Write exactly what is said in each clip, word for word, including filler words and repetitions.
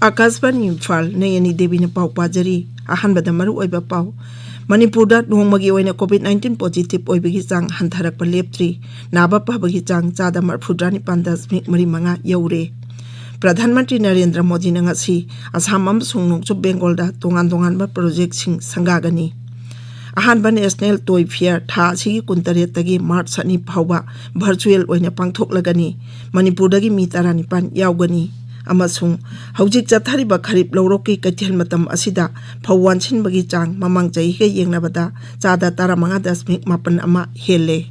ꯑꯥꯀꯥꯁꯕꯥꯅꯤ ꯏꯝꯐꯥꯜ, ꯅꯌꯅꯤ ꯗꯦꯕꯤꯅ ꯄꯥꯎ ꯄꯥꯖꯔꯤ꯫ ꯑꯍꯥꯟꯕꯗ ꯃꯔꯨꯑꯣꯏꯕ ꯄꯥꯎ꯫ ꯃꯅꯤꯄꯨꯔꯗ ꯅꯣꯡꯃꯒꯤ ꯑꯣꯏꯅ ꯀꯣꯚꯤꯗ ꯅꯥꯏꯟꯇꯤꯟ ꯄꯣꯖꯤꯇꯤꯚ ꯑꯣꯏꯕꯒꯤ ꯆꯥꯡ ꯍꯟꯊꯔꯛꯄ ꯂꯦꯞꯇ꯭ꯔꯤ꯫ ꯅꯥꯕ ꯐꯕꯒꯤ ꯆꯥꯡ ꯆꯥꯗ ꯃꯔꯤꯐꯨꯇꯔꯥ ꯅꯤꯄꯥꯟ ꯗꯁꯃꯤꯛ ꯃꯔꯤ ꯃꯉꯥ ꯌꯧꯔꯦ꯫ ꯄ꯭ꯔꯙꯥꯟ ꯃꯟꯇ꯭ꯔꯤ ꯅꯔꯦꯟꯗ꯭ꯔ ꯃꯣꯗꯤꯅ ꯉꯁꯤ ꯑꯁꯥꯝ ꯑꯃꯁꯨꯡ ꯅꯣꯡꯆꯨꯞ ꯕꯦꯡꯒꯣꯜꯗ ꯇꯣꯉꯥꯟ ꯇꯣꯉꯥꯟꯕ ꯄ꯭ꯔꯣꯖꯦꯛꯁꯤꯡ ꯁꯪꯒꯥꯒꯅꯤ꯫ ꯑꯍꯥꯟꯕ ꯅꯦꯁꯅꯦꯜ ꯇꯣꯏ ꯐꯤꯌꯔ ꯊꯥ ꯑꯁꯤꯒꯤ ꯀꯨꯟꯇꯔꯦꯠꯇꯒꯤ ꯃꯥꯔꯆ ꯑꯅꯤ ꯐꯥꯎꯕ ꯚꯔꯆꯨꯑꯦꯜ ꯑꯣꯏꯅ ꯄꯥꯡꯊꯣꯛꯂꯒꯅꯤ꯫ ꯃꯅꯤꯄꯨꯔꯗꯒꯤ ꯃꯤ ꯇꯔꯥꯅꯤꯄꯥꯟ ꯌꯥꯎꯒꯅꯤ꯫ ꯑꯃꯁꯨꯡ ꯍꯧꯖꯤꯛ ꯆꯠꯊꯔꯤꯕ ꯈꯔꯤꯞ ꯂꯧꯔꯣꯛꯀꯤ ꯀꯩꯊꯦꯜ ꯃꯇꯝ ꯑꯁꯤꯗ ꯐꯧ ꯋꯥꯟꯁꯤꯟꯕꯒꯤ ꯆꯥꯡ ꯃꯃꯥꯡ ꯆꯍꯤꯒ ꯌꯦꯡꯅꯕꯗ ꯆꯥꯗ ꯇꯔꯥꯃꯉꯥ ꯗꯁꯃꯤꯛ ꯃꯥꯄꯟ ꯑꯃ ꯍꯦꯜꯂꯦ꯫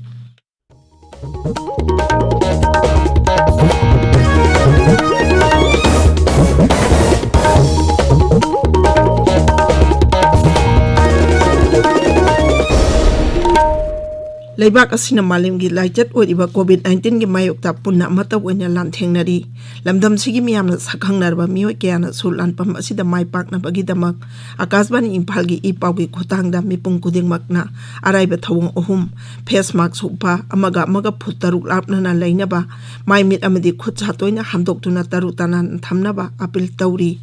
ꯂꯩꯕꯥꯛ ꯑꯁꯤꯅ ꯃꯥꯂꯦꯝꯒꯤ ꯂꯥꯏꯆꯠ ꯑꯣꯏꯔꯤꯕ ꯀꯣꯚꯤꯗ ꯅꯥꯏꯟꯇꯤꯟꯒꯤ ꯃꯥꯌꯣꯛꯇ ꯄꯨꯟꯅ ꯑꯃꯠꯇ ꯑꯣꯏꯅ ꯂꯥꯟꯊꯦꯡꯅꯔꯤ꯫ ꯂꯝꯗꯝꯁꯤꯒꯤ ꯃꯤꯌꯥꯝꯅ ꯁꯛꯈꯪꯅꯔꯕ ꯃꯤꯑꯣꯏ ꯀꯌꯥꯅꯁꯨ ꯂꯥꯟꯐꯝ ꯑꯁꯤꯗ ꯃꯥꯏ ꯄꯥꯛꯅꯕꯒꯤꯗꯃꯛ ꯑꯥꯀꯥꯁꯕꯥꯅꯤ ꯏꯝꯐꯥꯜꯒꯤ ꯏ ꯄꯥꯎꯒꯤ ꯈꯨꯠꯊꯥꯡꯗ ꯃꯤꯄꯨꯝ ꯈꯨꯗꯤꯡꯃꯛꯅ ꯑꯔꯥꯏꯕ ꯊꯧꯑꯣꯡ ꯑꯍꯨꯝ, ꯐꯦꯁ ꯃꯥꯛꯁ ꯎꯞꯄ, ꯑꯃꯒ ꯑꯃꯒ ꯐꯨꯠ ꯇꯔꯨꯛ ꯂꯥꯞꯅꯅ ꯂꯩꯅꯕ, ꯃꯥꯏ ꯃꯤꯠ ꯑꯃꯗꯤ ꯈꯨꯠ ꯁꯥ ꯇꯣꯏꯅ ꯍꯥꯝꯗꯣꯛꯇꯨꯅ ꯇꯔꯨ ꯇꯅꯥꯟꯅ ꯊꯝꯅꯕ ꯑꯥꯄꯤꯜ ꯇꯧꯔꯤ꯫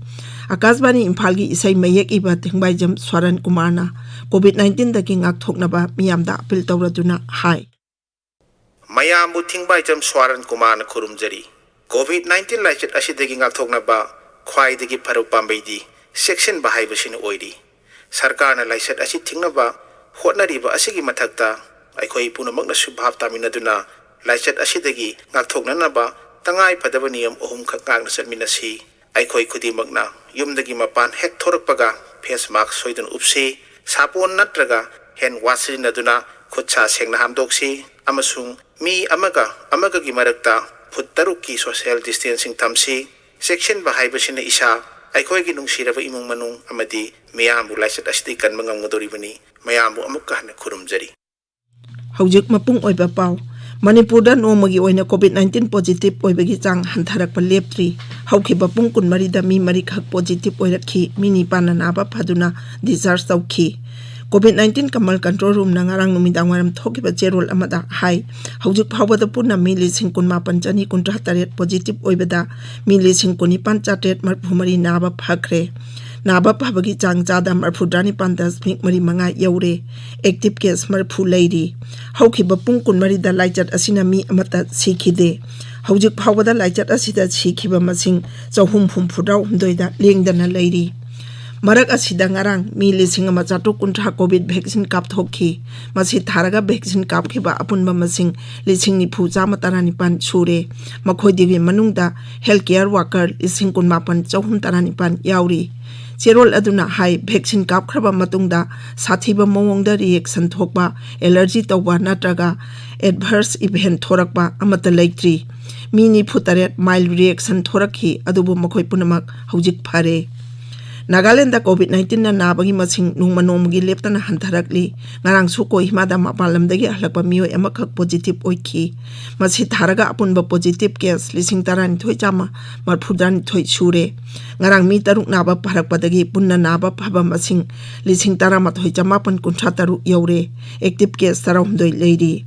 ꯑꯥꯀꯥꯁꯕꯥꯅꯤ ꯏꯝꯐꯥꯜꯒꯤ ꯏꯁꯩ ꯃꯌꯦꯛ ꯏꯕ ꯊꯤꯡꯕꯥꯏꯖꯝ ꯁ꯭ꯋꯥꯔꯟ ꯀꯨꯃꯥꯔꯅ ꯀꯣꯚꯤꯗ ꯅꯥꯏꯟꯇꯤꯟꯗꯒꯤ ꯉꯥꯛꯊꯣꯛꯅꯕ ꯃꯤꯌꯥꯝꯗ ꯑꯥꯄꯤꯜ ꯇꯧꯔꯗꯨꯅ ꯍꯥꯏ꯫ ꯃꯌꯥꯝꯕꯨ ꯊꯤꯡꯕꯥꯏꯖꯝ ꯁ꯭ꯋꯥꯔꯟ ꯀꯨꯃꯥꯔꯅ ꯈꯨꯔꯨꯝꯖꯔꯤ꯫ ꯀꯣꯚꯤꯗ ꯅꯥꯏꯟꯇꯤꯟ ꯂꯥꯏꯆꯠ ꯑꯁꯤꯗꯒꯤ ꯉꯥꯛꯊꯣꯛꯅꯕ ꯈ꯭ꯋꯥꯏꯗꯒꯤ ꯐꯔꯕ ꯄꯥꯝꯕꯩꯗꯤ ꯆꯦꯛꯁꯤꯟꯕ ꯍꯥꯏꯕꯁꯤꯅ ꯑꯣꯏꯔꯤ꯫ ꯁꯔꯀꯥꯔꯅ ꯂꯥꯏꯆꯠ ꯑꯁꯤ ꯊꯤꯡꯅꯕ ꯍꯣꯠꯅꯔꯤꯕ ꯑꯁꯤꯒꯤ ꯃꯊꯛꯇ, ꯑꯩꯈꯣꯏ ꯄꯨꯝꯅꯃꯛꯅꯁꯨ ꯚꯥꯞ ꯇꯥꯃꯤꯟꯅꯗꯨꯅ ꯂꯥꯏꯆꯠ ꯑꯁꯤꯗꯒꯤ ꯉꯥꯛꯊꯣꯛꯅꯅꯕ ꯇꯉꯥꯏ ꯐꯗꯕ ꯅꯤꯌꯝ ꯑꯍꯨꯝꯈꯛ ꯉꯥꯛꯅ ꯆꯠꯃꯤꯟꯅꯁꯤ꯫ ꯑꯩꯈꯣꯏ ꯈꯨꯗꯤꯡꯃꯛꯅ ꯌꯨꯝꯗꯒꯤ ꯃꯄꯥꯟ ꯍꯦꯛ ꯊꯣꯔꯛꯄꯒ ꯐꯦꯁ ꯃꯥꯛꯁ ꯁꯣꯏꯗꯅ ꯎꯞꯁꯤ, ꯁꯥꯄꯣꯟ ꯅꯠꯇ꯭ꯔꯒ ꯍꯦꯟ ꯋꯥꯁ ꯁꯤꯖꯤꯟꯅꯗꯨꯅ ꯈꯨꯠ ꯁꯥ ꯁꯦꯡꯅ ꯍꯥꯝꯗꯣꯛꯁꯤ, ꯑꯃꯁꯨꯡ ꯃꯤ ꯑꯃꯒ ꯑꯃꯒꯒꯤ ꯃꯔꯛꯇ ꯐꯨꯠ ꯇꯔꯨꯛꯀꯤ ꯁꯣꯁꯤꯌꯦꯜ ꯗꯤꯁꯇꯦꯟꯁꯤꯡ ꯊꯝꯁꯤ꯫ ꯆꯦꯛꯁꯤꯟꯕ ꯍꯥꯏꯕꯁꯤꯅ ꯏꯁꯥ, ꯑꯩꯈꯣꯏꯒꯤ ꯅꯨꯡꯁꯤꯔꯕ ꯏꯃꯨꯡ ꯃꯅꯨꯡ ꯑꯃꯗꯤ ꯃꯤꯌꯥꯝꯕꯨ ꯂꯥꯏꯆꯠ ꯑꯁꯤꯗꯒꯤ ꯀꯟꯕ ꯉꯝꯒꯗꯧꯔꯤꯕꯅꯤ꯫ ꯃꯌꯥꯝꯕꯨ ꯑꯃꯨꯛꯀ ꯍꯟꯅ ꯈꯨꯔꯨꯝꯖꯔꯤ꯫ ꯍꯧꯖꯤꯛ ꯃꯄꯨꯡ ꯑꯣꯏꯕ ꯄꯥꯎ꯫ ꯃꯅꯤꯄꯨꯔꯗ ꯅꯣꯡꯃꯒꯤ ꯑꯣꯏꯅ COVID nineteen positive ꯑꯣꯏꯕꯒꯤ ꯆꯥꯡ ꯍꯟꯊꯔꯛꯄ ꯂꯦꯞꯇ꯭ꯔꯤ꯫ ꯍꯧꯈꯤꯕ ꯄꯨꯡ ꯀꯨꯟꯃꯔꯤꯗ ꯃꯤ ꯃꯔꯤꯈꯛ positive ꯑꯣꯏꯔꯛꯈꯤ꯫ ꯃꯤ ꯅꯤꯄꯥꯟꯅ ꯅꯥꯕ ꯐꯗꯨꯅ discharge ꯇꯧꯈꯤ꯫ COVID nineteen ꯀꯃꯜ control roomꯅ ꯉꯔꯥꯡ ꯅꯨꯃꯤꯗꯥꯡ ꯋꯥꯏꯔꯝ ꯊꯣꯛꯈꯤꯕ ꯆꯦꯔꯣꯜ ꯑꯃꯗ ꯍꯥꯏ, ꯍꯧꯖꯤꯛ ꯐꯥꯎꯕꯗ ꯄꯨꯟꯅ ꯃꯤ ꯂꯤꯁꯤꯡ ꯀꯨꯟꯃꯥꯄꯟ ꯆꯅꯤ ꯀꯨꯟꯊ꯭ꯔꯥ ꯇꯔꯦꯠ positive ꯑꯣꯏꯕꯗ ꯃꯤ ꯂꯤꯁꯤꯡ ꯀꯨꯟꯅꯤꯄꯥꯟ ꯆꯥꯇ꯭ꯔꯦꯠ ꯃꯔꯤꯐꯨ ꯃꯔꯤ ꯅꯥꯕ ꯐꯈ꯭ꯔꯦ꯫ ꯅꯥꯕ ꯐꯕꯒꯤ ꯆꯥꯡ ꯆꯥꯗ ꯃꯔꯤꯐꯨꯇꯔꯥꯅꯤꯄꯥꯟ ꯗꯁꯃꯤꯛ ꯃꯔꯤ ꯃꯉꯥ ꯌꯧꯔꯦ꯫ Active case ꯃꯔꯤꯐꯨ ꯂꯩꯔꯤ꯫ ꯍꯧꯈꯤꯕ ꯄꯨꯡ ꯀꯨꯟꯃꯔꯤꯗ ꯂꯥꯏꯆꯠ ꯑꯁꯤꯅ ꯃꯤ ꯑꯃꯠꯇ ꯁꯤꯈꯤꯗꯦ꯫ ꯍꯧꯖꯤꯛ ꯐꯥꯎꯕꯗ ꯂꯥꯏꯆꯠ ꯑꯁꯤꯗ ꯁꯤꯈꯤꯕ ꯃꯁꯤꯡ ꯆꯍꯨꯝ ꯍꯨꯝꯐꯨꯇꯔꯥꯍꯨꯝꯗꯣꯏꯗ ꯂꯦꯡꯗꯅ ꯂꯩꯔꯤ꯫ ꯃꯔꯛ ꯑꯁꯤꯗ ꯉꯔꯥꯡ ꯃꯤ ꯂꯤꯁꯤꯡ ꯑꯃ ꯆꯥꯇ꯭ꯔꯨꯛ ꯀꯨꯟꯊ꯭ꯔꯥ COVID vaccine ꯀꯥꯞꯊꯣꯛꯈꯤ꯫ ꯃꯁꯤ ꯊꯥꯔꯒ vaccine ꯀꯥꯞꯈꯤꯕ ꯑꯄꯨꯟꯕ ꯃꯁꯤꯡ ꯂꯤꯁꯤꯡ ꯅꯤꯐꯨ ꯆꯥꯝꯃ ꯇꯔꯥꯅꯤꯄꯥꯟ ꯁꯨꯔꯦ꯫ ꯃꯈꯣꯏꯗꯨꯒꯤ ꯃꯅꯨꯡꯗ health care worker ꯂꯤꯁꯤꯡ ꯀꯨꯟꯃꯥꯄꯟ ꯆꯍꯨꯝ ꯇꯔꯥꯅꯤꯄꯥꯟ ꯌꯥꯎꯔꯤ꯫ ꯆꯦꯔꯣꯜ ꯑꯗꯨꯅ ꯍꯥꯏ, vaccine ꯀꯥꯞꯈ꯭ꯔꯕ ꯃꯇꯨꯡꯗ ꯁꯥꯊꯤꯕ ꯃꯑꯣꯡꯗ reaction ꯊꯣꯛꯄ, allergy ꯇꯧꯕ ꯅꯠꯇ꯭ꯔꯒ adverse event ꯊꯣꯔꯛꯄ ꯑꯃꯠꯇ ꯂꯩꯇ꯭ꯔꯤ꯫ ꯃꯤ ꯅꯤꯐꯨ ꯇꯔꯦꯠ mild reaction ꯊꯣꯔꯛꯈꯤ, ꯑꯗꯨꯕꯨ ꯃꯈꯣꯏ ꯄꯨꯝꯅꯃꯛ ꯍꯧꯖꯤꯛ ꯐꯔꯦ꯫ ꯅꯥꯒꯥꯂꯦꯟꯗ COVID nineteenꯅ ꯅꯥꯕꯒꯤ ꯃꯁꯤꯡ ꯅꯣꯡꯃ ꯅꯣꯡꯃꯒꯤ ꯂꯦꯞꯇꯅ ꯍꯟꯊꯔꯛꯂꯤ꯫ ꯉꯔꯥꯡꯁꯨ ꯀꯣꯍꯤꯃꯥꯗ ꯃꯄꯥꯟ ꯂꯝꯗꯒꯤ ꯍꯜꯂꯛꯄ ꯃꯤꯑꯣꯏ ꯑꯃꯈꯛ positive ꯑꯣꯏꯈꯤ꯫ ꯃꯁꯤ ꯊꯥꯔꯒ ꯑꯄꯨꯟꯕ positive case ꯂꯤꯁꯤꯡ ꯇꯔꯥꯅꯤꯊꯣꯏ ꯆꯥꯝꯃ ꯃꯔꯤꯐꯨꯇꯔꯥꯅꯤꯊꯣꯏ ꯁꯨꯔꯦ꯫ ꯉꯔꯥꯡ ꯃꯤ ꯇꯔꯨꯛ ꯅꯥꯕ ꯐꯔꯛꯄꯗꯒꯤ ꯄꯨꯟꯅ ꯅꯥꯕ ꯐꯕ ꯃꯁꯤꯡ ꯂꯤꯁꯤꯡ ꯇꯔꯥꯃꯥꯊꯣꯏ ꯆꯥꯃꯥꯄꯟ ꯀꯨꯟꯊ꯭ꯔꯥ ꯇꯔꯨꯛ ꯌꯧꯔꯦ꯫ Active case ꯇꯔꯥꯍꯨꯝꯗꯣꯏ ꯂꯩꯔꯤ꯫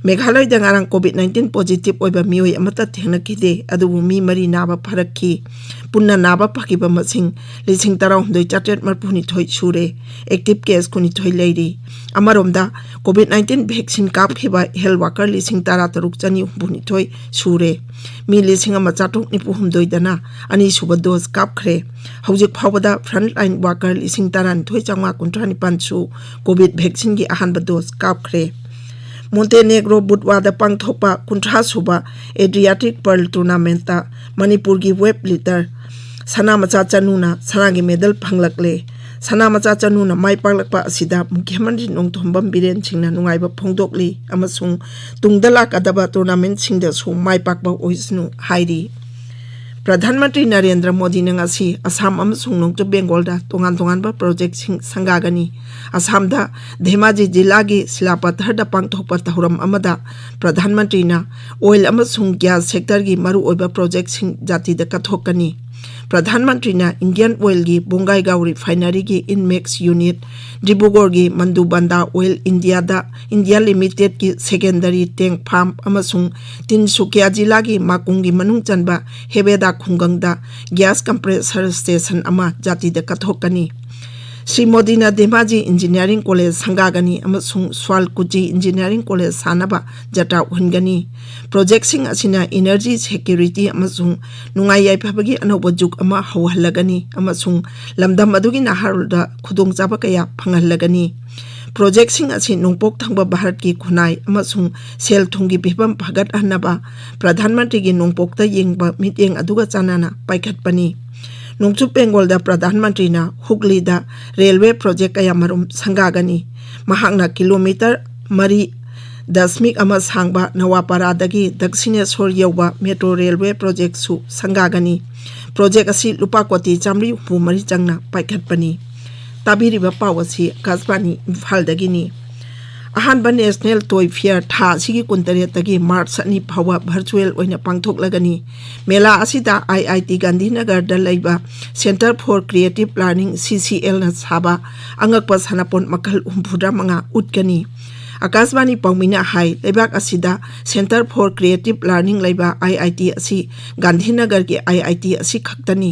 ꯃꯦꯘꯥꯂꯌꯗ ꯉꯔꯥꯡ COVID nineteen positive ꯑꯣꯏꯕ ꯃꯤꯑꯣꯏ ꯑꯃꯠꯇ ꯊꯦꯡꯅꯈꯤꯗꯦ, ꯑꯗꯨꯕꯨ ꯃꯤ ꯃꯔꯤ ꯅꯥꯕ ꯐꯔꯛꯈꯤ꯫ ꯄꯨꯟꯅ ꯅꯥꯕ ꯐꯈꯤꯕ ꯃꯁꯤꯡ ꯂꯤꯁꯤꯡ ꯇꯔꯥꯍꯨꯝꯗꯣꯏ ꯆꯥꯇ꯭ꯔꯦꯠ ꯃꯔꯤꯐꯨꯅꯤꯊꯣꯏ ꯁꯨꯔꯦ꯫ Active case ꯀꯨꯟꯅꯤꯊꯣꯏ ꯂꯩꯔꯤ꯫ ꯑꯃꯔꯣꯝꯗ, COVID nineteen vaccine ꯀꯥꯞꯈꯤꯕ health worker ꯂꯤꯁꯤꯡ ꯇꯔꯥꯇꯔꯨꯛ ꯆꯅꯤ ꯍꯨꯝꯐꯨꯅꯤꯊꯣꯏ ꯁꯨꯔꯦ꯫ ꯃꯤ ꯂꯤꯁꯤꯡ ꯑꯃ ꯆꯥꯇ꯭ꯔꯨꯛ ꯅꯤꯐꯨ ꯍꯨꯝꯗꯣꯏꯗꯅ ꯑꯅꯤꯁꯨꯕ dose ꯀꯥꯞꯈ꯭ꯔꯦ꯫ ꯍꯧꯖꯤꯛ ꯐꯥꯎꯕꯗ frontline worker ꯂꯤꯁꯤꯡ ꯇꯔꯥꯅꯤꯊꯣꯏ ꯆꯥꯝꯃꯉꯥ ꯀꯨꯟꯊ꯭ꯔꯥ ꯅꯤꯄꯥꯟꯁꯨ COVID vaccineꯒꯤ ꯑꯍꯥꯟꯕ dose ꯀꯥꯞꯈ꯭ꯔꯦ꯫ ꯃꯣꯟꯇꯦꯅꯦꯒ꯭ꯔꯣ ꯕꯨꯙꯋꯥꯗ ꯄꯥꯡꯊꯣꯛꯄ ꯀꯨꯟꯊ꯭ꯔꯥ ꯁꯨꯕ Adriatic Pearl Tournamentꯇ ꯃꯅꯤꯄꯨꯔꯒꯤ weight lifter ꯁꯅꯥꯃꯆꯥ ꯆꯅꯨꯅ ꯁꯅꯥꯒꯤ medal ꯐꯪꯂꯛꯂꯦ꯫ ꯁꯅꯥꯃꯆꯥ ꯆꯅꯨꯅ ꯃꯥꯏ ꯄꯥꯛꯂꯛꯄ ꯑꯁꯤꯗ ꯃꯨꯈ꯭ꯌ ꯃꯟꯇ꯭ꯔꯤ ꯅꯣꯡꯊꯣꯝꯕꯝ ꯕꯤꯔꯦꯟ ꯁꯤꯡꯅ ꯅꯨꯡꯉꯥꯏꯕ ꯐꯣꯡꯗꯣꯛꯂꯤ ꯑꯃꯁꯨꯡ ꯇꯨꯡꯗ ꯂꯥꯛꯀꯗꯕ tournamentꯁꯤꯡꯗꯁꯨ ꯃꯥꯏ ꯄꯥꯛꯄ ꯑꯣꯏꯁꯅꯨ ꯍꯥꯏꯔꯤ꯫ ꯄ꯭ꯔꯙꯥꯟ ꯃꯟꯇ꯭ꯔꯤ ꯅꯔꯦꯟꯗ꯭ꯔ ꯃꯣꯗꯤꯅ ꯉꯁꯤ ꯑꯁꯥꯝ ꯑꯃꯁꯨꯡ ꯅꯣꯡꯆꯨꯞ ꯕꯦꯡꯒꯣꯜꯗ ꯇꯣꯉꯥꯟ ꯇꯣꯉꯥꯟꯕ ꯄ꯭ꯔꯣꯖꯦꯛꯁꯤꯡ ꯁꯪꯒꯥꯒꯅꯤ꯫ ꯑꯁꯥꯝꯗ ꯙꯦꯃꯥꯖꯤ ꯖꯤꯂꯥꯒꯤ ꯁꯤꯂꯥꯄꯊꯔꯗ ꯄꯥꯡꯊꯣꯛꯄ ꯊꯧꯔꯝ ꯑꯃꯗ ꯄ꯭ꯔꯙꯥꯟ ꯃꯟꯇ꯭ꯔꯤꯅ ꯑꯣꯏꯜ ꯑꯃꯁꯨꯡ ꯒ꯭ꯌꯥꯁ ꯁꯦꯛꯇꯔꯒꯤ ꯃꯔꯨꯑꯣꯏꯕ ꯄ꯭ꯔꯣꯖꯦꯛꯁꯤꯡ ꯖꯥꯇꯤꯗ ꯀꯠꯊꯣꯛꯀꯅꯤ꯫ ꯄ꯭ꯔꯙꯥꯟ ꯃꯟꯇ꯭ꯔꯤꯅ ꯏꯟꯗꯤꯌꯟ ꯑꯣꯏꯜꯒꯤ ꯕꯣꯡꯒꯥꯏꯒꯥꯎ ꯔꯤꯐꯥꯏꯅꯔꯤꯒꯤ ꯏꯟꯃꯦꯛꯁ ꯌꯨꯅꯤꯠ, ꯗꯤꯕ꯭ꯔꯨꯒꯔꯒꯤ ꯃꯟꯗꯨꯕꯟꯗꯥ ꯑꯣꯏꯜ ꯏꯟꯗꯤꯌꯥꯗ, ꯏꯟꯗꯤꯌꯥ ꯂꯤꯃꯤꯇꯦꯗꯀꯤ ꯁꯦꯀꯦꯟꯗꯔꯤ ꯇꯦꯡ ꯐꯥꯝ ꯑꯃꯁꯨꯡ ꯇꯤꯟꯁꯨꯀꯤꯌꯥ ꯖꯤꯂꯥꯒꯤ ꯃꯥꯀꯨꯡꯒꯤ ꯃꯅꯨꯡ ꯆꯟꯕ ꯍꯦꯕꯦꯗꯥ ꯈꯨꯡꯒꯪꯗ ꯒ꯭ꯌꯥꯁ ꯀꯝꯄ꯭ꯔꯦꯁꯔ ꯁ꯭ꯇꯦꯁꯟ ꯑꯃ ꯖꯥꯇꯤꯗ ꯀꯠꯊꯣꯛꯀꯅꯤ꯫ ꯁ꯭ꯔꯤ ꯃꯣꯗꯤꯅ ꯙꯦꯃꯥꯖꯤ ꯏꯟꯖꯤꯅꯤꯌꯥꯔꯤꯡ ꯀꯣꯂꯦꯖ ꯁꯪꯒꯥꯒꯅꯤ ꯑꯃꯁꯨꯡ ꯁ꯭ꯋꯥꯜ ꯀꯨꯆꯤ ꯏꯟꯖꯤꯅꯤꯌꯥꯔꯤꯡ ꯀꯣꯂꯦꯖ ꯁꯥꯅꯕ ꯖꯇ꯭ꯔꯥ ꯎꯍꯟꯒꯅꯤ꯫ ꯄ꯭ꯔꯣꯖꯦꯛꯁꯤꯡ ꯑꯁꯤꯅ ꯏꯅꯔꯖꯤ ꯁꯦꯀ꯭ꯌꯨꯔꯤꯇꯤ ꯑꯃꯁꯨꯡ ꯅꯨꯡꯉꯥꯏ ꯌꯥꯏꯐꯕꯒꯤ ꯑꯅꯧꯕ ꯖꯨꯒ ꯑꯃ ꯍꯧꯍꯜꯂꯒꯅꯤ ꯑꯃꯁꯨꯡ ꯂꯝꯗꯝ ꯑꯗꯨꯒꯤ ꯅꯍꯥꯔꯣꯜꯗ ꯈꯨꯗꯣꯡꯆꯥꯕ ꯀꯌꯥ ꯐꯪꯍꯜꯂꯒꯅꯤ꯫ ꯄ꯭ꯔꯣꯖꯦꯛꯁꯤꯡ ꯑꯁꯤ ꯅꯣꯡꯄꯣꯛ ꯊꯪꯕ ꯚꯥꯔꯠꯀꯤ ꯈꯨꯟꯅꯥꯏ ꯑꯃꯁꯨꯡ ꯁꯦꯜ ꯊꯨꯝꯒꯤ ꯐꯤꯕꯝ ꯐꯒꯠꯍꯟꯅꯕ ꯄ꯭ꯔꯙꯥꯟ ꯃꯟꯇ꯭ꯔꯤꯒꯤ ꯅꯣꯡꯄꯣꯛꯇ ꯌꯦꯡꯕ ꯃꯤꯠꯌꯦꯡ ꯑꯗꯨꯒ ꯆꯥꯟꯅꯅ ꯄꯥꯏꯈꯠꯄꯅꯤ꯫ ꯅꯣꯡꯆꯨꯞ ꯕꯦꯡꯒꯣꯜꯗ ꯄ꯭ꯔꯙꯥꯟ ꯃꯟꯇ꯭ꯔꯤꯅ ꯍꯨꯒꯂꯤꯗ ꯔꯦꯜꯋꯦ ꯄ꯭ꯔꯣꯖꯦꯛ ꯀꯌꯥꯃꯔꯨꯝ ꯁꯪꯒꯥꯒꯅꯤ꯫ ꯃꯍꯥꯛꯅ ꯀꯤꯂꯣꯃꯤꯇꯔ ꯃꯔꯤ ꯗꯁꯃꯤꯛ ꯑꯃ ꯁꯥꯡꯕ ꯅꯋꯥꯄꯥꯔꯥꯗꯒꯤ ꯗꯛꯁꯤꯅꯦꯁꯣꯔ ꯌꯧꯕ ꯃꯦꯇ꯭ꯔꯣ ꯔꯦꯜꯋꯦ ꯄ꯭ꯔꯣꯖꯦꯛꯁꯨ ꯁꯪꯒꯥꯒꯅꯤ꯫ ꯄ꯭ꯔꯣꯖꯦꯛ ꯑꯁꯤ ꯂꯨꯄꯥ ꯀꯣꯇꯤ ꯆꯥꯃꯔꯤ ꯍꯨꯝꯐꯨ ꯃꯔꯤ ꯆꯪꯅ ꯄꯥꯏꯈꯠꯄꯅꯤ꯫ ꯇꯥꯕꯤꯔꯤꯕ ꯄꯥꯎ ꯑꯁꯤ ꯑꯀꯥꯁꯕꯥꯅꯤ ꯏꯝꯐꯥꯜꯗꯒꯤꯅꯤ꯫ ꯑꯍꯥꯟꯕ ꯅꯦꯁꯅꯦꯜ ꯇꯣꯏ ꯐꯤꯌꯔ ꯊꯥ ꯑꯁꯤꯒꯤ ꯀꯨꯟꯇꯔꯦꯠꯇꯒꯤ ꯃꯥꯔꯆ ꯑꯅꯤ ꯐꯥꯎꯕ ꯚꯔꯆꯨꯑꯦꯜ ꯑꯣꯏꯅ ꯄꯥꯡꯊꯣꯛꯂꯒꯅꯤ꯫ ꯃꯦꯂꯥ ꯑꯁꯤꯗ ꯑꯥꯏ ꯑꯥꯏ ꯇꯤ ꯒꯥꯟꯙꯤꯅꯒꯔꯗ ꯂꯩꯕ Centre for Creative Learning, ꯁꯤ ꯁꯤ ꯑꯦꯜꯅ ꯁꯥꯕ ꯑꯉꯛꯄ ꯁꯥꯟꯅꯄꯣꯠ ꯃꯈꯜ ꯍꯨꯝꯐꯨꯇꯔꯥ ꯃꯉꯥ ꯎꯠꯀꯅꯤ꯫ ꯑꯀꯥꯁꯕꯥꯅꯤ ꯄꯥꯎꯃꯤꯅ ꯍꯥꯏ, ꯂꯩꯕꯥꯛ ꯑꯁꯤꯗ Centre for Creative Learning ꯂꯩꯕ ꯑꯥꯏ ꯑꯥꯏ ꯇꯤ ꯑꯁꯤ ꯒꯥꯟꯙꯤꯅꯒꯔꯒꯤ ꯑꯥꯏ ꯑꯥꯏ ꯇꯤ ꯑꯁꯤ ꯈꯛꯇꯅꯤ꯫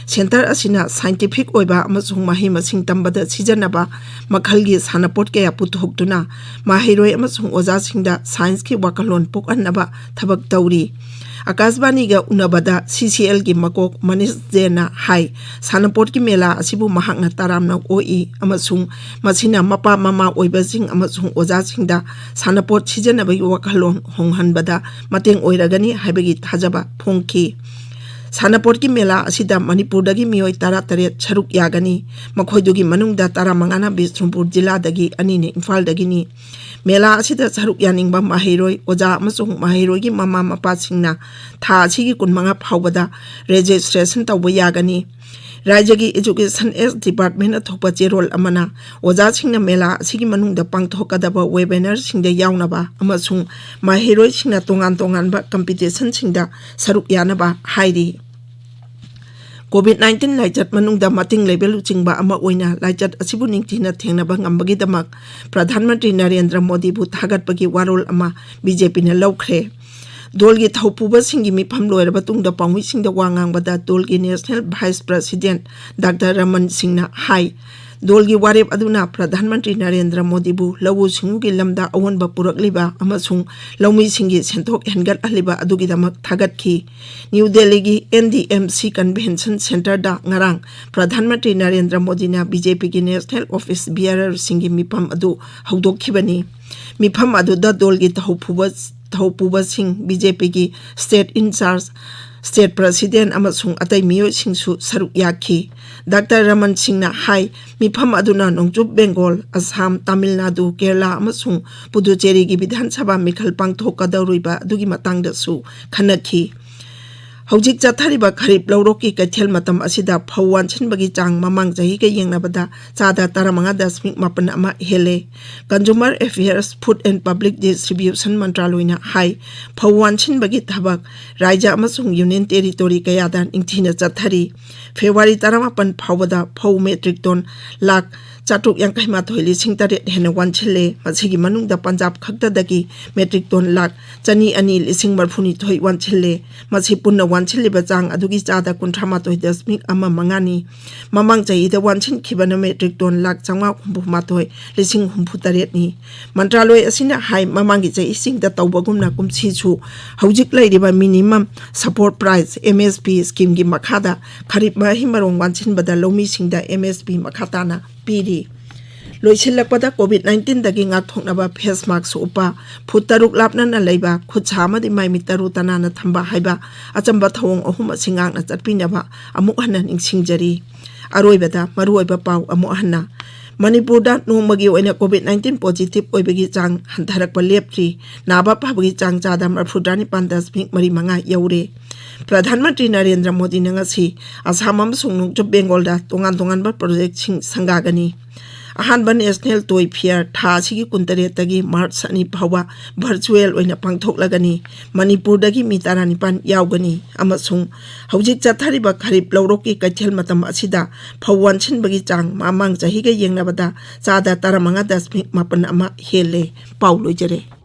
ꯁꯦꯟꯇꯔ ꯑꯁꯤꯅ ꯁꯥꯏꯟꯇꯤꯐꯤꯛ ꯑꯣꯏꯕ ꯑꯃꯁꯨꯡ ꯃꯍꯩ ꯃꯁꯤꯡ ꯇꯝꯕꯗ ꯁꯤꯖꯤꯟꯅꯕ ꯃꯈꯜꯒꯤ ꯁꯥꯟꯅꯄꯣꯠ ꯀꯌꯥ ꯄꯨꯊꯣꯛꯇꯨꯅ ꯃꯍꯩꯔꯣꯏ ꯑꯃꯁꯨꯡ ꯑꯣꯖꯥꯁꯤꯡꯗ ꯁꯥꯏꯟꯁꯀꯤ ꯋꯥꯈꯜꯂꯣꯟ ꯄꯣꯛꯍꯟꯅꯕ ꯊꯕꯛ ꯇꯧꯔꯤ꯫ ꯑꯀꯥꯁꯕꯥꯅꯤꯒ ꯎꯅꯕꯗ ꯁꯤ ꯁꯤ ꯑꯦꯜꯒꯤ ꯃꯀꯣꯛ ꯃꯅꯤꯁ ꯖꯦꯟꯅ ꯍꯥꯏ, ꯁꯥꯟꯅꯄꯣꯠꯀꯤ ꯃꯦꯂꯥ ꯑꯁꯤꯕꯨ ꯃꯍꯥꯛꯅ ꯇꯔꯥꯝꯅ ꯑꯣꯛꯏ ꯑꯃꯁꯨꯡ ꯃꯁꯤꯅ ꯃꯄꯥ ꯃꯃꯥ ꯑꯣꯏꯕꯁꯤꯡ ꯑꯃꯁꯨꯡ ꯑꯣꯖꯥꯁꯤꯡꯗ ꯁꯥꯟꯅꯄꯣꯠ ꯁꯤꯖꯤꯟꯅꯕꯒꯤ ꯋꯥꯈꯜꯂꯣꯟ ꯍꯣꯡꯍꯟꯕꯗ ꯃꯇꯦꯡ ꯑꯣꯏꯔꯒꯅꯤ ꯍꯥꯏꯕꯒꯤ ꯊꯥꯖꯕ ꯐꯣꯡꯈꯤ꯫ ꯁꯥꯟꯅꯄꯣꯠꯀꯤ ꯃꯦꯂꯥ ꯑꯁꯤꯗ ꯃꯅꯤꯄꯨꯔꯗꯒꯤ ꯃꯤꯑꯣꯏ ꯇꯔꯥꯇꯔꯦꯠ ꯁꯔꯨꯛ ꯌꯥꯒꯅꯤ꯫ ꯃꯈꯣꯏꯗꯨꯒꯤ ꯃꯅꯨꯡꯗ ꯇꯔꯥꯃꯉꯥꯅ ꯕꯤꯁꯅꯨꯄꯨꯔ ꯖꯤꯂꯥꯗꯒꯤ, ꯑꯅꯤꯅ ꯏꯝꯐꯥꯜꯗꯒꯤꯅꯤ꯫ ꯃꯦꯂꯥ ꯑꯁꯤꯗ ꯁꯔꯨꯛ ꯌꯥꯅꯤꯡꯕ ꯃꯍꯩꯔꯣꯏ, ꯑꯣꯖꯥ ꯑꯃꯁꯨꯡ ꯃꯍꯩꯔꯣꯏꯒꯤ ꯃꯃꯥ ꯃꯄꯥꯁꯤꯡꯅ ꯊꯥ ꯑꯁꯤꯒꯤ ꯀꯨꯟꯃꯉꯥ ꯐꯥꯎꯕꯗ registration ꯇꯧꯕ ꯌꯥꯒꯅꯤ꯫ ꯔꯥꯖ꯭ꯌꯒꯤ Education and Department ꯊꯣꯛꯄ ꯆꯦꯔꯣꯜ ꯑꯃꯅ ꯑꯣꯖꯥꯁꯤꯡꯅ ꯃꯦꯂꯥ ꯑꯁꯤꯒꯤ ꯃꯅꯨꯡꯗ ꯄꯥꯡꯊꯣꯛꯀꯗꯕ webinarꯁꯤꯡꯗ ꯌꯥꯎꯅꯕ ꯑꯃꯁꯨꯡ ꯃꯍꯩꯔꯣꯏꯁꯤꯡꯅ ꯇꯣꯉꯥꯟ ꯇꯣꯉꯥꯟꯕ competitionꯁꯤꯡꯗ ꯁꯔꯨꯛ ꯌꯥꯅꯕ ꯍꯥꯏꯔꯤ꯫ COVID nineteen ꯂꯥꯏꯆꯠ ꯃꯅꯨꯡꯗ ꯃꯇꯤꯡ ꯂꯩꯕ ꯂꯨꯆꯤꯡꯕ ꯑꯃ ꯑꯣꯏꯅ ꯂꯥꯏꯆꯠ ꯑꯁꯤꯕꯨ ꯅꯤꯡꯊꯤꯅ ꯊꯦꯡꯅꯕ ꯉꯝꯕꯒꯤꯗꯃꯛ ꯄ꯭ꯔꯙꯥꯟ ꯃꯟꯇ꯭ꯔꯤ ꯅꯔꯦꯟꯗ꯭ꯔ ꯃꯣꯗꯤꯕꯨ ꯊꯥꯒꯠꯄꯒꯤ ꯋꯥꯔꯣꯜ ꯑꯃ BJPꯅ ꯂꯧꯈ꯭ꯔꯦ꯫ ꯗꯣꯜꯒꯤ ꯊꯧꯄꯨꯕꯁꯤꯡꯒꯤ ꯃꯤꯐꯝ ꯂꯣꯏꯔꯕ ꯇꯨꯡꯗ ꯄꯥꯎꯃꯤꯁꯤꯡꯗ ꯋꯥ ꯉꯥꯡꯕꯗ ꯗꯣꯜꯒꯤ National Vice President Doctor Raman ꯁꯤꯡꯅ ꯍꯥꯏ, ꯗꯣꯜꯒꯤ ꯋꯥꯔꯦꯞ ꯑꯗꯨꯅ ꯄ꯭ꯔꯙꯥꯟ ꯃꯟꯇ꯭ꯔꯤ ꯅꯔꯦꯟꯗ꯭ꯔ ꯃꯣꯗꯤꯕꯨ ꯂꯧꯎ ꯁꯤꯡꯎꯒꯤ ꯂꯝꯗ ꯑꯑꯣꯟꯕ ꯄꯨꯔꯛꯂꯤꯕ ꯑꯃꯁꯨꯡ ꯂꯧꯃꯤꯁꯤꯡꯒꯤ ꯁꯦꯟꯊꯣꯛ ꯍꯦꯟꯒꯠꯍꯜꯂꯤꯕ ꯑꯗꯨꯒꯤꯗꯃꯛ ꯊꯥꯒꯠꯈꯤ꯫ ꯅ꯭ꯌꯨ ꯗꯦꯜꯂꯤꯒꯤ NDMC Convention Centreꯗ ꯉꯔꯥꯡ ꯄ꯭ꯔꯙꯥꯟ ꯃꯟꯇ꯭ꯔꯤ ꯅꯔꯦꯟꯗ꯭ꯔ ꯃꯣꯗꯤꯅ BJPꯒꯤ National Office Bearerꯁꯤꯡꯒꯤ ꯃꯤꯐꯝ ꯑꯗꯨ ꯍꯧꯗꯣꯛꯈꯤꯕꯅꯤ꯫ ꯃꯤꯐꯝ ꯑꯗꯨꯗ ꯗꯣꯜꯒꯤ ꯊꯧꯄꯨꯕ-, ꯊꯧꯄꯨꯕꯁꯤꯡ, BJPꯒꯤ state in charge, state president ꯑꯃꯁꯨꯡ ꯑꯇꯩ ꯃꯤꯑꯣꯏꯁꯤꯡꯁꯨ ꯁꯔꯨꯛ ꯌꯥꯈꯤ꯫ ꯗꯥꯛꯇꯔ ꯔꯃꯟ ꯁꯤꯡꯅ ꯍꯥꯏ, ꯃꯤꯐꯝ ꯑꯗꯨꯅ ꯅꯣꯡꯆꯨꯞ ꯕꯦꯡꯒꯣꯜ, ꯑꯁꯥꯝ, ꯇꯥꯃꯤꯜ ꯅꯥꯗꯨ, ꯀꯦꯔꯂꯥ ꯑꯃꯁꯨꯡ ꯄꯨꯗꯨꯆꯦꯔꯤꯒꯤ ꯕꯤꯙꯥꯟ ꯁꯚꯥ ꯃꯤꯈꯜ ꯄꯥꯡꯊꯣꯛꯀꯗꯧꯔꯤꯕ ꯑꯗꯨꯒꯤ ꯃꯇꯥꯡꯗꯁꯨ ꯈꯟꯅꯈꯤ꯫ ꯍꯧꯖꯤꯛ ꯆꯠꯊꯔꯤꯕ ꯈꯔꯤꯞ ꯂꯧꯔꯣꯛꯀꯤ ꯀꯩꯊꯦꯜ ꯃꯇꯝ ꯑꯁꯤꯗ ꯐꯧ ꯋꯥꯟꯁꯤꯟꯕꯒꯤ ꯆꯥꯡ ꯃꯃꯥꯡ ꯆꯍꯤꯒ ꯌꯦꯡꯅꯕꯗ ꯆꯥꯗ ꯇꯔꯥꯃꯉꯥ ꯗꯁꯃꯤꯛ ꯃꯥꯄꯟ ꯑꯃ ꯍꯦꯜꯂꯦ꯫ Consumer Affairs, Food and Public Distribution ꯃꯟꯇ꯭ꯔꯥꯂꯣꯏꯅ ꯍꯥꯏ, ꯐꯧ ꯋꯥꯟꯁꯤꯟꯕꯒꯤ ꯊꯕꯛ ꯔꯥꯏꯖ꯭ꯌ ꯑꯃꯁꯨꯡ Union Territory ꯀꯌꯥꯗ ꯅꯤꯡꯊꯤꯅ ꯆꯠꯊꯔꯤ꯫ ꯐꯦꯕ꯭ꯔꯨꯋꯥꯔꯤ ꯇꯔꯥꯃꯥꯄꯟ ꯐꯥꯎꯕꯗ ꯐꯧ metric ton ꯂꯥꯈ ꯆꯥꯇ꯭ꯔꯨꯛ ꯌꯥꯡꯈꯩ ꯃꯥꯊꯣꯏ ꯂꯤꯁꯤꯡ ꯇꯔꯦꯠ ꯍꯦꯟꯅ ꯋꯥꯟꯁꯤꯜꯂꯦ꯫ ꯃꯁꯤꯒꯤ ꯃꯅꯨꯡꯗ ꯄꯟꯖꯥꯕ ꯈꯛꯇꯗꯒꯤ metric ton ꯂꯥꯈ ꯆꯅꯤ ꯑꯅꯤ ꯂꯤꯁꯤꯡ ꯃꯔꯤꯐꯨꯅꯤꯊꯣꯏ ꯋꯥꯟꯁꯤꯜꯂꯦ꯫ ꯃꯁꯤ ꯄꯨꯟꯅ ꯋꯥꯟꯁꯤꯜꯂꯤꯕ ꯆꯥꯡ ꯑꯗꯨꯒꯤ ꯆꯥꯗ ꯀꯨꯟꯊ꯭ꯔꯥ ꯃꯥꯊꯣꯏ ꯗꯁꯃꯤꯛ ꯑꯃ ꯃꯉꯥꯅꯤ꯫ ꯃꯃꯥꯡ ꯆꯍꯤꯗ ꯋꯥꯟꯁꯤꯟꯈꯤꯕꯅ metric ton ꯂꯥꯈ ꯆꯥꯝꯃꯉꯥ ꯍꯨꯝꯐꯨ ꯃꯥꯊꯣꯏ ꯂꯤꯁꯤꯡ ꯍꯨꯝꯐꯨ ꯇꯔꯦꯠꯅꯤ꯫ ꯃꯟꯇ꯭ꯔꯥꯂꯣꯏ ꯑꯁꯤꯅ ꯍꯥꯏ, ꯃꯃꯥꯡꯒꯤ ꯆꯍꯤꯁꯤꯡꯗ ꯇꯧꯕꯒꯨꯝꯅ ꯀꯨꯝꯁꯤꯁꯨ ꯍꯧꯖꯤꯛ ꯂꯩꯔꯤꯕ Minimum Support Price, MSP, schemeꯒꯤ ꯃꯈꯥꯗ ꯈꯔꯤꯞ ꯃꯍꯩ ꯃꯔꯣꯡ ꯋꯥꯟꯁꯤꯟꯕꯗ ꯂꯧꯃꯤꯁꯤꯡꯗ MSP ꯃꯈꯥ ꯇꯥꯅ ꯄꯤꯔꯤ꯫ ꯂꯣꯏꯁꯤꯜꯂꯛꯄꯗ, COVID nineteenꯗꯒꯤ ꯉꯥꯛꯊꯣꯛꯅꯕ face mask ꯎꯞꯄ, ꯐꯨꯠ ꯇꯔꯨꯛ ꯂꯥꯞꯅꯅ ꯂꯩꯕ, ꯈꯨꯠ ꯁꯥ ꯑꯃꯗꯤ ꯃꯥꯏ ꯃꯤꯠ ꯇꯔꯨ ꯇꯅꯥꯟꯅ ꯊꯝꯕ ꯍꯥꯏꯕ ꯑꯆꯝꯕ ꯊꯧꯑꯣꯡ ꯑꯍꯨꯝ ꯑꯁꯤ ꯉꯥꯛꯅ ꯆꯠꯄꯤꯅꯕ ꯑꯃꯨꯛ ꯍꯟꯅ ꯅꯤꯡꯁꯤꯡꯖꯔꯤ꯫ ꯑꯔꯣꯏꯕꯗ ꯃꯔꯨꯑꯣꯏꯕ ꯄꯥꯎ ꯑꯃꯨꯛ ꯍꯟꯅ꯫ ꯃꯅꯤꯄꯨꯔꯗ ꯅꯣꯡꯃꯒꯤ ꯑꯣꯏꯅ ꯀꯣꯚꯤꯗ ꯅꯥꯏꯟꯇꯤꯟ ꯄꯣꯖꯤꯇꯤꯚ ꯑꯣꯏꯕꯒꯤ ꯆꯥꯡ ꯍꯟꯊꯔꯛꯄ ꯂꯦꯞꯇ꯭ꯔꯤ꯫ ꯅꯥꯕ ꯐꯕꯒꯤ ꯆꯥꯡ ꯆꯥꯗ ꯃꯔꯐꯨꯇꯔꯥ ꯅꯤꯄꯥꯟ ꯗꯁꯃꯤꯛ ꯃꯔꯤ ꯃꯉꯥ ꯌꯧꯔꯦ꯫ ꯄ꯭ꯔꯙꯥꯟ ꯃꯟꯇ꯭ꯔꯤ ꯅꯔꯦꯟꯗ꯭ꯔ ꯃꯣꯗꯤꯅ ꯉꯁꯤ ꯑꯁꯥꯝ ꯑꯃꯁꯨꯡ ꯅꯣꯡꯆꯨꯞ ꯕꯦꯡꯒꯣꯜꯗ ꯇꯣꯉꯥꯟ ꯇꯣꯉꯥꯟꯕ ꯄ꯭ꯔꯣꯖꯦꯛꯁꯤꯡ ꯁꯪꯒꯥꯒꯅꯤ꯫ ꯑꯍꯥꯟꯕ ꯅꯦꯁꯅꯦꯜ ꯇꯣꯏ ꯐꯤꯌꯔ ꯊꯥ ꯑꯁꯤꯒꯤ ꯀꯨꯟꯇꯔꯦꯠꯇꯒꯤ ꯃꯥꯔꯆ ꯑꯅꯤ ꯐꯥꯎꯕ ꯚꯔꯆꯨꯋꯦꯜ ꯑꯣꯏꯅ ꯄꯥꯡꯊꯣꯛꯂꯒꯅꯤ꯫ ꯃꯅꯤꯄꯨꯔꯗꯒꯤ ꯃꯤ ꯇꯔꯥꯅꯤꯄꯥꯟ ꯌꯥꯎꯒꯅꯤ ꯑꯃꯁꯨꯡ ꯍꯧꯖꯤꯛ ꯆꯠꯊꯔꯤꯕ ꯈꯔꯤꯞ ꯂꯧꯔꯣꯛꯀꯤ ꯀꯩꯊꯦꯜ ꯃꯇꯝ ꯑꯁꯤꯗ ꯐꯧ ꯋꯥꯟꯁꯤꯟꯕꯒꯤ ꯆꯥꯡ ꯃꯃꯥꯡ ꯆꯍꯤꯒ ꯌꯦꯡꯅꯕꯗ ꯆꯥꯗ ꯇꯔꯥꯃꯉꯥ ꯗꯁꯃꯤꯛ ꯃꯥꯄꯟ ꯑꯃ ꯍꯦꯜꯂꯦ꯫ ꯄꯥꯎ ꯂꯣꯏꯖꯔꯦ꯫